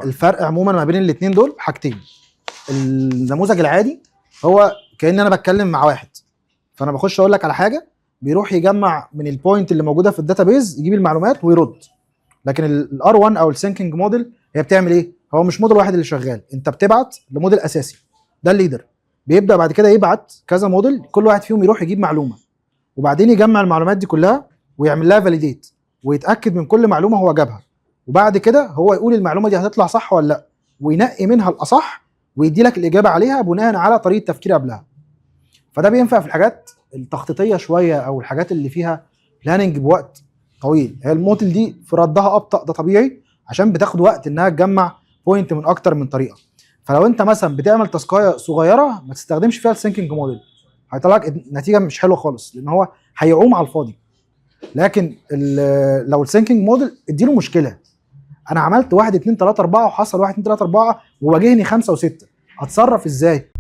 الفرق عموما ما بين الاثنين دول حاجتين. النموذج العادي هو كأن انا بتكلم مع واحد، فانا بخش اقول لك على حاجه، بيروح يجمع من ال point اللي موجودة في ال database، يجيب المعلومات ويرد. لكن ال R1 او ال thinking model هي بتعمل ايه؟ هو مش موديل واحد اللي شغال، انت بتبعت لموديل اساسي، ده ال leader، بيبدا بعد كده يبعت كذا موديل، كل واحد فيهم يروح يجيب معلومه، وبعدين يجمع المعلومات دي كلها ويعمل لها validate ويتاكد من كل معلومة هو جابها، وبعد كده هو يقول المعلومة دي هتطلع صح ولا لا، وينقي منها الاصح ويدي لك الاجابة عليها بناء على طريقه تفكير قبلها. فده بينفع في الحاجات التخطيطيه شوية او الحاجات اللي فيها planning بوقت طويل. هي الموديل دي في ردها ابطا، ده طبيعي عشان بتاخد وقت انها تجمع point من اكتر من طريقه. فلو انت مثلا بتعمل task ايه صغيرة ما تستخدمش فيها ال thinking model، هيطلع لك نتيجة مش حلوة خالص لان هو هيعوم على الفاضي. لكن لو ال thinking model اديله مشكله، انا عملت 1 2 3 4 وحصل 1 2 3 4 وواجهني 5 و6، اتصرف ازاي؟